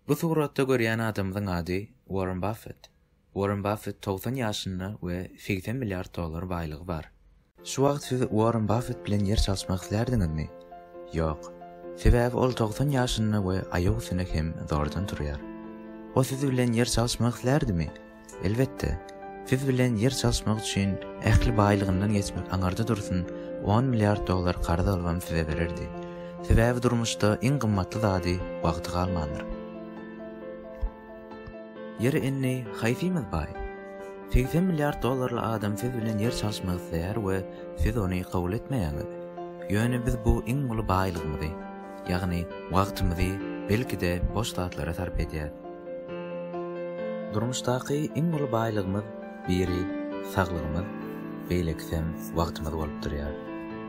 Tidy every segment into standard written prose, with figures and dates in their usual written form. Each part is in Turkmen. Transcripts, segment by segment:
Bu suratda görýän adamyzyň ady Uorren Baffet. Uorren Baffet 90 ýaşynda we 80 milliard dollar baýlygy bar. Şu wagt siz Uorren Baffet bilen ýer çalyşmak islärdiňizmi? Ýok. Sebäbi ol 90 ýaşynda we aýak üstüne hem zordan turýar. O siz bilen ýer çalyşmak islärdimi? Elbetde, siz bilen ýer çalyşmak üçin ähli baýlygyndan geçmek aňarda dursun, on milliard dollar karz alybam size bererdi. Sebäbi durmuşda iň gymmatly zady wagty galmandyr. Ýeri indi haýsymyz baý? 80 milliard dollarly adam siz bilen ýer çalyşmak isleýär we siz ony kabul etmeýäňiz. Ýöne biz bu iň uly baýlygymyzy, ýagny wagtymyzy belki-de boş zatlara sarp edýäs. Durmuşdaky iň uly baýlygymyz biri saglygymyz, beýlekisem wagtymyz bolup durýar.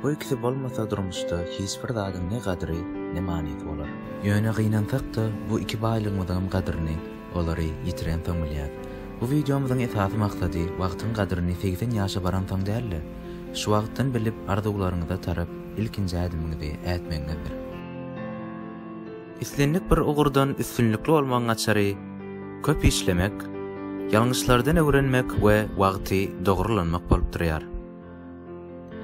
Bu ikisi bolmasa durmuşda hiç bir zadyň ne gadyry, ne manysy bolar. Ýöne gynansakda bu iki baýlygymyzyňam gadyryny olary ýitirensoň bilýäs. Bu wideomyzyň esasy maksady wagtyň gadyryny 80 ýaşa baransoň däl-de, şu wagtdan bilip arzuwlaryňyza tarap ilkinji ädimiňizi ätmegiňizdir. Islendik bir ugurdan üstünlikli bolmagyň açary köp işlemek, ýalňyşlardan öwrenmek we wagty dogry ulanmak bolup durýar.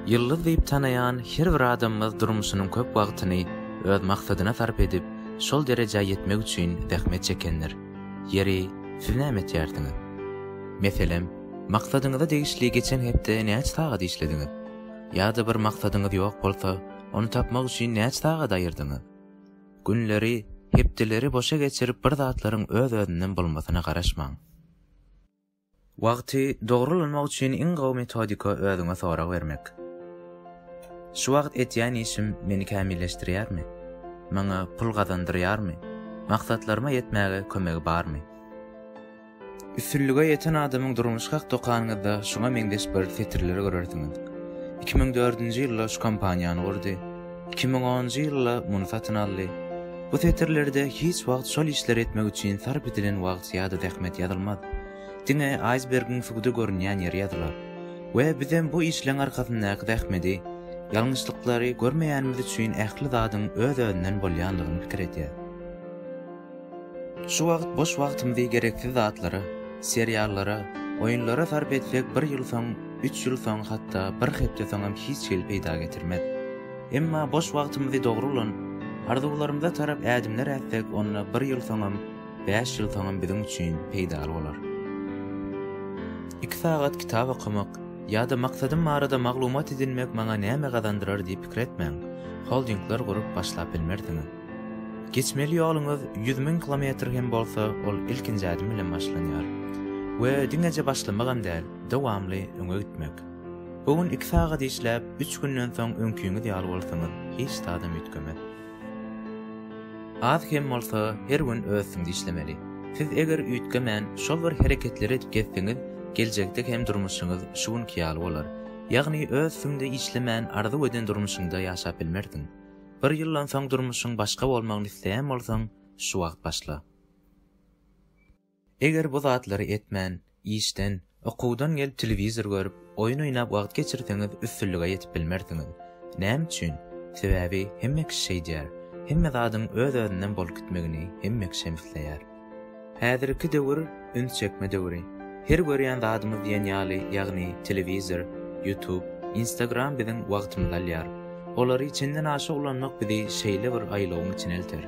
Ýyldyz diýip tanaýan her bir adamymyz durmuşynyň köp wagtyny öz maksadyna sarp edip, şol derejä ýetmek üçin zähmet çekendir. Ýeri, siz näme etýärsiňiz? Meselem, maksadyňyza degişli geçen hepde näçe sagat işlediňiz? Ýa-da bir maksadyňyz ýok bolsa, ony tapmak üçin näçe sagat aýyrdyňyz? Günleri, hepdeleri boşa geçirip bir zatlaryň öz-özünden bolmasyna garaşmaň. Wagty dogry ulanmak üçin iň gowy metodika özüňe sorag bermek. Şu wagt edýän işim meni kämilleşdirýärmi? Maňa pul gazandyrýarmy? Maksatlaryma ýetmäge kömegi barmy? Üstünlige ýeten adamyň durmuşy hakda okanyňyzda şuňa meňzeş bir setirleri görersiňiz. 2004-nji ýylda şu kompaniýany gurdy. 2010-njy ýylda muny satyn aldy. Bu setirlerde hiç wagt şol işleri etmek üçin sarp edilen wagt ýa-da zähmet ýazylmaz. Diňe aýsbergiň suwda görünýän ýeri ýazylar. We bizem bu işleň arkasyndaky zähmedi, ýalňyşlyklary görmeýänimiz üçin ähli zadyň öz-özünden bolýanlygyny pikir edýäs. Şu wagt boş wagtymyzy gereksiz zatlara, seriallara, oýunlara sarp etsek bir ýyl soň, üç ýyl soň hatda bir hepde soňam hiç hili peýda getirmez. Emma boş wagtymyzy dogry ulanyp, arzuwlarymyza tarap ädimler ätsek onda bir ýyl soňam, bäş ýyl soňam biziň üçin peýdaly bolar. Iki sagat kitap okamak ýa-da maksadym barada maglumat edinmek maňa näme gazandyrar diýip pikir etmäň, holdingler gurup başlap bilmersiňiz. Geçmeli ýoluňyz 100.000 kilometr hem bolsa, ol ilkinji ädim bilen başlanýar. We diňeje başlamagam däl, dowamly öňe gitmek. Bu gün iki sagat işläp, üç günden soň öňkiňiz ýaly bolsaňyz, hiç zadam üýtgemez. Az hem bolsa, her gün öz üstüňde işlemeli. Siz eger üýtgemän, şol bir hereketleri edip gezseňiz, geljekde hem durmuşyňyz şu günki ýaly bolar. Ýagny öz üstüňde işlemän arzuw eden durmuşyňda ýaşap bilmersiň. Bir ýyldan soň durmuşyň başga bolmagyny isleýän bolsaň, şu wagt başla. Eger bu zatlary etmän, işden, okuwdan gelip telewizor görüp, oýun oýnap wagt geçirseňiz üstünlige ýetip bilmersiňiz. Näme üçin? Sebäbi hemme kişi şeýdýär. Hemme zadyň öz-özünden bolup gitmegini hemme kişi hem isleýär. Häzirki döwür üns çekme döwri. Her görýän zadymyz diýen ýaly, ýagny telewizor, YouTube, Instagram biziň wagtymyzy alýar. Olary çenden aşa ulanmak bizi şeýle bir aýlawyň içine elter.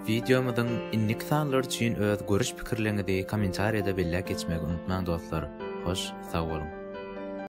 Wideomyzyň indiki sanlary üçin öz görüş pikirleriňizi kommentariýada belläp geçmegi unutmaň dostlar. Hoş sag boluň.